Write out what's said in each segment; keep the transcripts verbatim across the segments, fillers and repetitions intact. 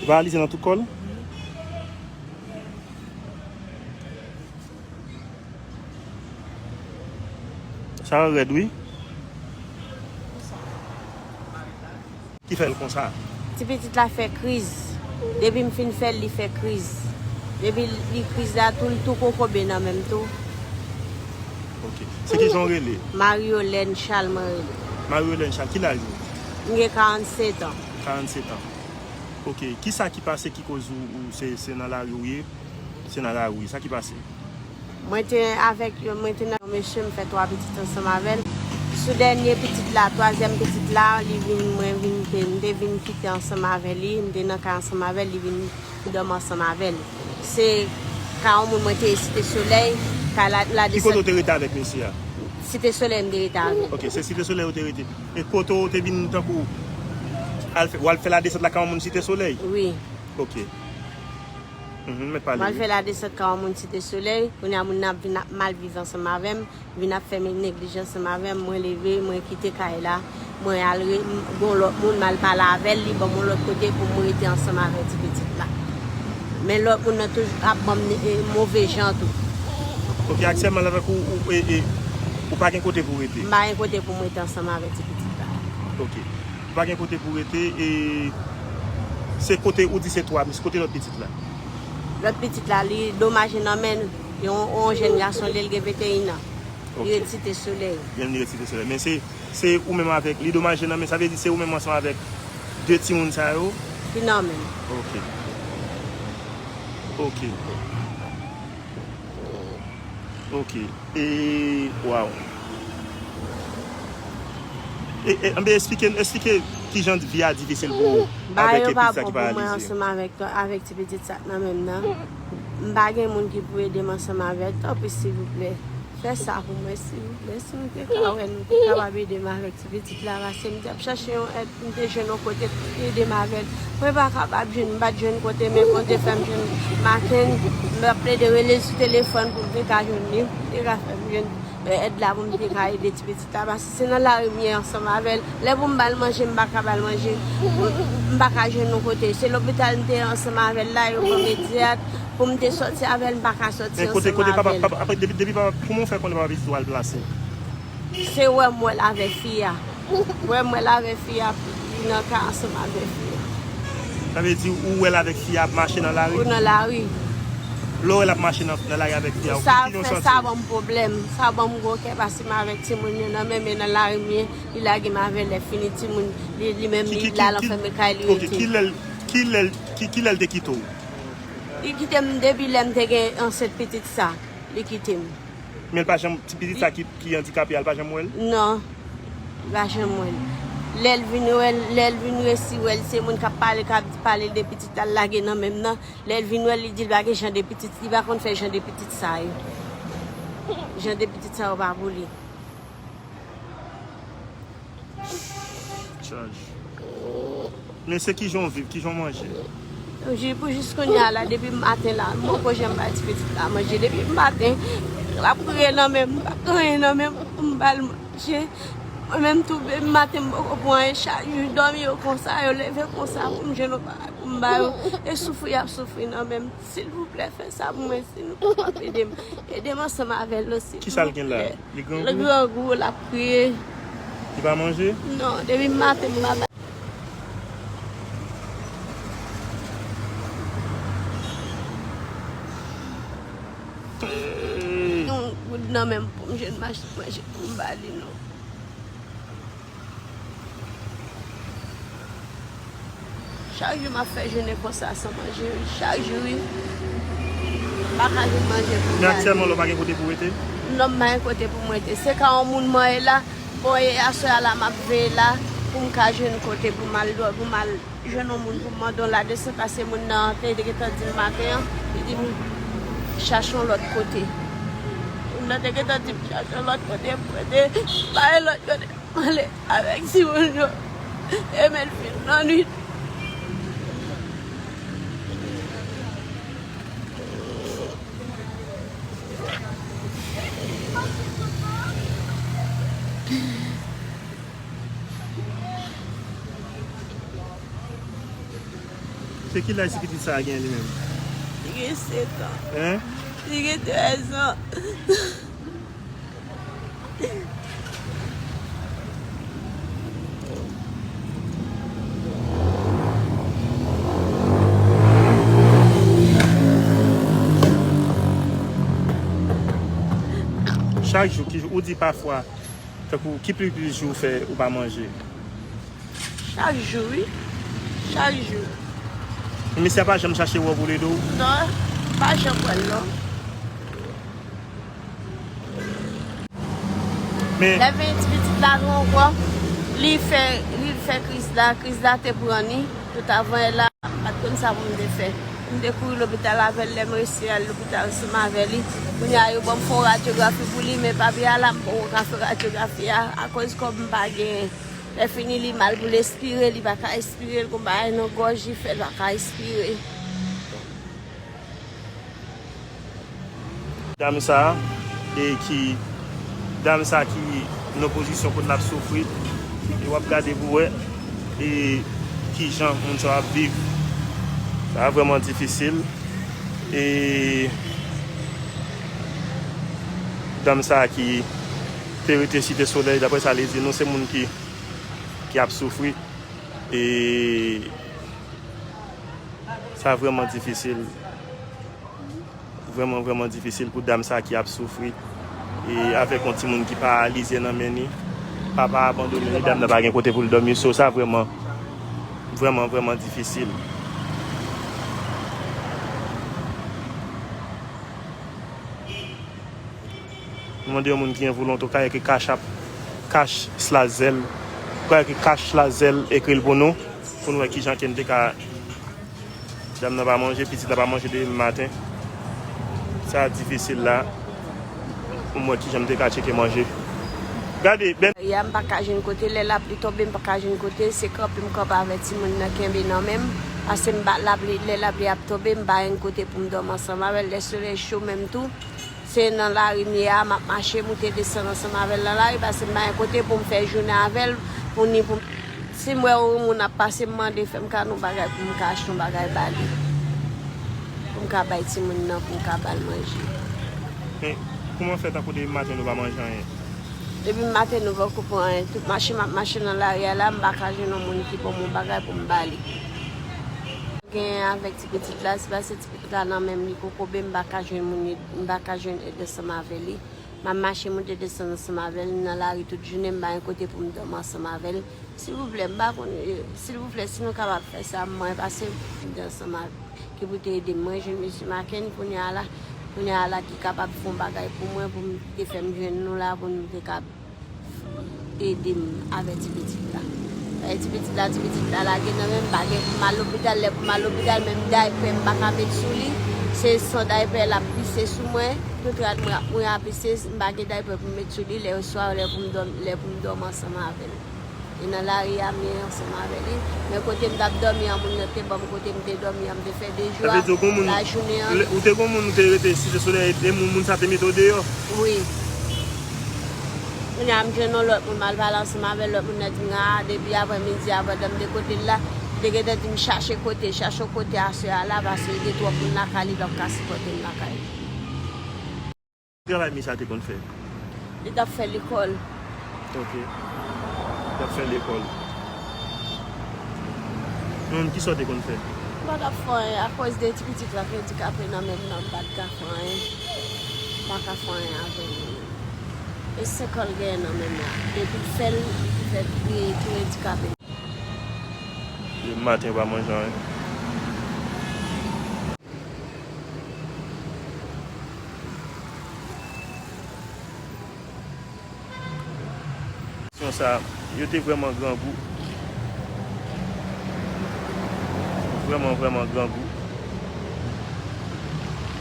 Paralize nan tout kò l. Sa rèd, wi. Ki fè l konsa? Ti pitit la fè kriz. Depi m fin fè l, li fè kriz. Depi li kriz la, tou, l tou kokobe nan men m tou. Ok. Se ki jan w rele? Mariolène Charles mwen rele. Mariolène Charles, ki laj ou? M gen karannset an. Karannset an. Ok. Kisa ki pase ki koz ou, ou se, se nan lari ou ye? Se nan lari ou ye. Sa ki pase? Mwen te avèk yon, mwen te nan yon mesye, m fè twa pitit ansanm avè l. Sou dènye pitit la, twazyèm pitit la, li vin, mwen vin te, m te vin kite ansanm avè li, m te nan kay ansanm avè l, li vin dòmi ansanm avè l. Se kay yon moun mwen te ye Site Solèy, kay la, la Ki kote w te rete avèk mesye a? Site Solèy m te rete avè l. Ok, se Site Solèy ou te rete. E kote w te vin tankou al fè, w al fè ladesant la kay yon moun Site Solèy? Wi. Ok. Mhm, mèt pale, Mwen wi. fè ladesant kay yon moun Site Solèy. Kounye a moun nan ap vin ap mal viv ansanm avè m, vin ap fè neglijans ansanm avè m. Mwen leve, mwen kite kay la. Mwen al re, m, gon lòt moun, m al pale avè l, li ban m yon lòt kote pou mwen rete ansanm avè ti pitit la. Men lòt moun nan toujou ap ban m, e, move jan tou. Ok, aktyèlman la, tankou ou, e, e, ou pa gen kote pou rete? M pa gen kote pou mwen rete ansanm avè ti pitit la. Ok. Ou pa gen kote pou rete, e se kote ou di se twa, men se kote lòt pitit la? Lòt pitit la, li domaje nan men yon, yon jèn gason, li, li gen venteyen an. Li Ok. ret Site Solèy. Li menm li ret Site Solèy. Men se, se ou menm avèk, li domaje nan men, sa vle di se ou menm ansanm avèk de timoun sa yo? Ki nan men. Ok. Ok. Ok. E, waw. E, e, anben, esplike, esplike kijan vi a difisil pou ou Ba avèk yo pa pitit sa bon ki pou mwen paralize. Ansanm avèk, avèk ti pitit sa k nan men m nan. M pa gen moun ki pou ede m ansanm avè l. Tanpri, silvouplè, fè sa pou mwen, silvouplè. Si nou te ka wè, nou te kapab ede m avèk ti pitit la, paske m t ap chache yon èd, m te jwenn yon kote pou ede m avè l. Mwen pa kapab jwenn, m pa t jwenn kote, men Bondye fè m jwenn maten, m ap plede rele l sou telefòn pou m te ka jwenn li, pou m te ka fè m jwenn, e, èd la pou m te ka ede ti pitit la, paske se nan lari m ye ansanm avè l. Lè pou m ba l manje, m pa ka ba l manje, m, m pa ka jwenn yon kote. Se lopital m te ye ansanm avè l la, yo ban m Mediat, pou m te sòti avè l, m pa ka sòti Men kote, ansanm kote papa, avè l. papa, apa, depi, depi papa, kòman w fè konnen papa pitit ou al plase? Se wè m wè l avèk fi a. Wè m wè l avèk fi a, li nan kay ansanm avèk fi a. Sa vle di ou wè l avèk fi a ap mache nan lari? Ou nan lari. Lè w wè l ap mache nan, nan lari avèk fi a, ou Sa ki, ki w fè, santi? sa ban m pwoblèm. Sa ban m gwo kè paske m avèk timoun yo nan men, men nan lari m ye, li lage m avè l, lè fini timoun, li, li menm Ki, li, ki, li al ki, anfème kay li ok, rete. Ki lè l, ki lè l, ki, ki lè l te kite w? Li kite m depi lè m te gen ansent pitit sa. Li kite m. Men l pa janm, ti pitit sa ki, ki andikape a, l pa janm wè l? Non. Li pa janm wè l. Lè l vin wè l, lè l vin resi wè l, se moun k ap pale, k ap pale l de pitit la, l lage nan men m nan. Lè l vin wè l, li di l pa gen jan de pitit, li pa konn fè jan de pitit sa yo. Jan de pitit sa yo pa pou li. Chaj. Men se kijan w viv, kijan w manje? Pou jis kounye a la, depi maten la, m poko janm bay ti pitit la manje. Depi maten, l ap kriye nan men m, m pa gen anyen nan men m pou m ba l manje. Mwen menm tou, depi maten, m poko pran anyen. Chak jou, dòmi yo konsa, yo leve konsa pou m jwenn yon bagay pou m ba yo. E soufri y ap soufri nan men m. Silvouplè, fè sa pou mwen, si nou kapab ede m. Ede m ansanm avè l, silvouplè. Kisa l gen la? Li grangou? Li grangou, l ap kriye. Li pa manje? Non, depi maten, m pa bay. Yon goud nan men m pou m jwenn mach-, manje pou m ba li, non. Chak jou m ap fè jene konsa san manje, wi. Chak jou, wi. M pa ka jwenn manje pou m ba li. Men aktyèlman la, w pa gen kote pou w rete? Non, m pa gen kote pou m rete. Se ka yon moun mwen ye la. Bon, e aswè a la, m ap veye la pou m ka jwenn kote pou m al dò-, pou m al jwenn yon moun pou m mande yon ladesant, paske moun nan te, te gentan di m maten an, li di m chache yon lòt kote. Moun nan te gentan di m chache yon lòt kote pou rete, pa gen lòt kote. M ale avèk timoun yo. E men l fin nan nwit. Se ki laj ti pitit sa a gen li menm? Li gen sèt an. Hein? Li gen trèz an. Chak jou, ki, ou di pafwa, tankou, ki pli plis jou ou fè ou pa manje? Chak jou, wi. Chak jou. Mesye a pa janm chache wè w pou l ede w? Non, pa janm wè l, non. Men lè vin ti pitit la ankò, li fè, li fè kriz la, kriz la te pran li, tout avan la, m pa t konn sa pou m te fè. M te kouri lopital avè l, lè m resi al lopital ansanm avè li. Kounye a, yo ban m fè yon radyografi pou li, men pa byen la, m poko ka fè radyografi a, akoz kòb m pa genyen. Lè fini, li mal pou l espire, li pa ka espire, l gon bagay nan gòj, li fè l pa ka espire. Dam sa, e ki, dam sa ki nan pozisyon kote l ap soufri, e w ap gade pou wè, e kijan moun sa yo ap viv. Sa vrèman difisil. E dam sa ki te rete Site Solèy, daprè sa li di nou, se moun ki, ki ap soufri. E sa vrèman difisil. Vrèman, vrèman difisil pou dam sa ki ap soufri. E avèk yon timoun ki paralize nan men li. Papa abandone li, dam nan pa gen kote pou l dòmi. So, sa vrèman, vrèman, vrèman difisil. Nou mande yon moun ki gen volonte, ou ka ekri Cash App, Cash slash Zelle. Ou ka ekri Cash slash Zelle, ekri l pou nou, pou nou wè kijan ke n te ka. Dam nan pa manje, pitit la pa manje depi maten. Sa difisil la, pou m wè kijan m te ka tcheke manje. Gade, ben. Ya, m pa ka jwenn kote, lè lapli tonbe, m pa ka jwenn kote, se kanpe m kanpe avè timoun nan kenbe nan men m, paske m pa, lapli, lè lapli ap tonbe, m pa jwenn kote pou m dòmi ansanm avè l, lè solèy cho menm tou. Se nan lari m ye a, m ap mache moute desann ansanm avè l nan lari, paske m pa gen kote pou m fè jounen avè l, pou ni pou m. Si m wè yon moun ap pase, m mande, fè m kado yon bagay pou m ka achte yon bagay ba li. Pou m ka bay timoun nan, pou m ka ba l manje. Men, kòman fè tankou depi maten nou pa manje anyen? Depi maten nou poko pran anyen. Tout mache m ap mache nan lari a la, m pa ka jwenn yon moun ki ban m yon bagay pou m ba li. Gen avèk ti pitit la, se paske ti pitit la nan men m, li kokobe, m pa ka jwenn moun, m pa ka jwenn èd ansanm avè li. M ap mache moute desann ansanm avè l, m nan lari tout jounen, m pa gen kote pou m dòmi ansanm avè l. Silvouplè, m pa konn, silvouplè, si nou kapab fè sa, mwen pase m te ansanm avè ki pou te ede m. Mwen jwenn mesye Maken kounye a la, kounye a la ki kapab fè yon bagay pou mwen, pou m te fè m jwenn nou la, pou nou te ka ede m avè ti pitit la. Avè ti pitit la, ti pitit la lage nan men m, m pa gen pou m al lopital, lè pou m al lopital, menm daypè m pa ka met sou li, se san daypè l ap pise sou mwen, tout rad mwen ap, mwen ap pise, m pa gen daypè pou m met sou li, lè swa, lè pou m dòmi, lè pou m dòmi ansanm avè l. E nan lari a, m ye ansanm avè li. Men kote m t ap dòmi an, moun nan te ban m kote m te dòmi an, m te fè de jou a, lajounen an. Ou te gon moun ou te rete Site Solèy, e moun, moun sa te mete w deyò? Wi. Kounye a, m jwenn yon lòt moun, m al pale ansanm avè l, lòt moun nan di m, a, depi aprèmidi a, pandan m te kote l la, m te gentan di m chache kote, chache yon kote aswè a la, paske li gen twòp moun lakay li, l p ap ka sipòte m lakay li. Travay misye a te konn fè? Li t ap fè lekòl. Ok. Li t ap fè lekòl. Menm kisa w te konn fè? M pa t ap fè anyen. Akoz de ti pitit la ki andikape nan men m nan, m pa t ka fè anyen. M pa ka fè anyen avè l. E senk an l genyen nan men m la. Depi l fè l, li fè l, li tou andikape. Depi maten, yo pa manje anyen. Sitiyasyon sa, yo te vrèman grangou. Vrèman, vrèman grangou.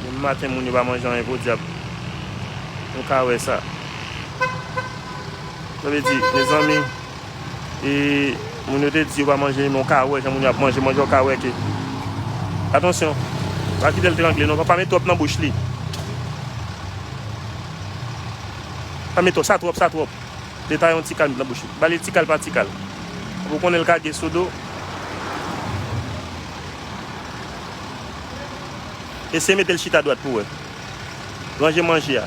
Depi maten, moun yo pa manje anyen, podyab. Nou ka wè sa. Sa vle di, mezanmi, e moun yo te di yo pa manje, men w ka wè jan moun yo ap manje, manje w ka wè ke. Atansyon, pa kite l trangle non, pa, pa met twòp nan bouch li. Pa met twòp, sa twòp, sa twòp. Detay yon ti kal met nan bouch li. Ba li ti kal pa ti kal. Ou konnen l ka gen sou do. Eseye mete l chita dwat pou wè. Ranje manje a.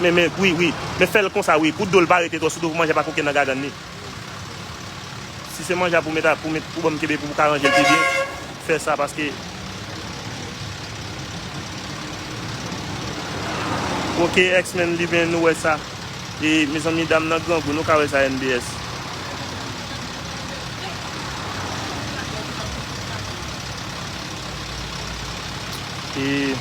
Men, men, wi, wi. Men fè l konsa, wi. Pou do l pa rete twò sou do pou manje a pa koke nan gagann li. Si se manje a pou met a, pou met, pou ban m kenbe pou, pou ka ranje l pi byen, fè sa paske. Ok, X-Men, li men nou wè sa. E, mezanmi, dam nan grangou, nou ka wè sa N B S. E,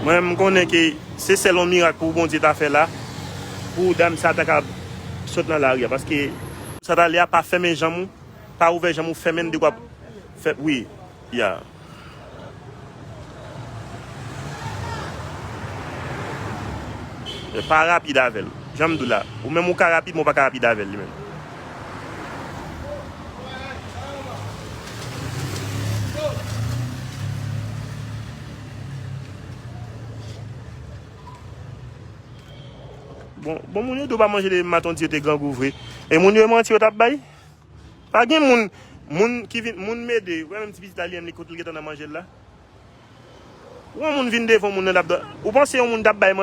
Mwen, m konnen ke se sèl yon mirak pou Bondye ta fè la, pou dam sa ta ka sot nan lari a, paske sa ta lè a pa fèmen janm ou, pa ouvè janm ou, fèmen l dekwa fè, wi, ya. Pa rapid avè l. Jan m di w la, ou menm ou ka rapid, men w pa ka rapid avè l, li menm. Bon, bon, moun yo di w pa manje depi maten, di yo te grangou vre. E moun yo e manti yo t ap bay? Pa gen moun, moun ki vin, moun m ede, wè menm ti pitit la li menm li kot li gentan nan manje l la. Ou wè yon moun vin devan yon moun nan l ap, ou panse yon moun t ap bay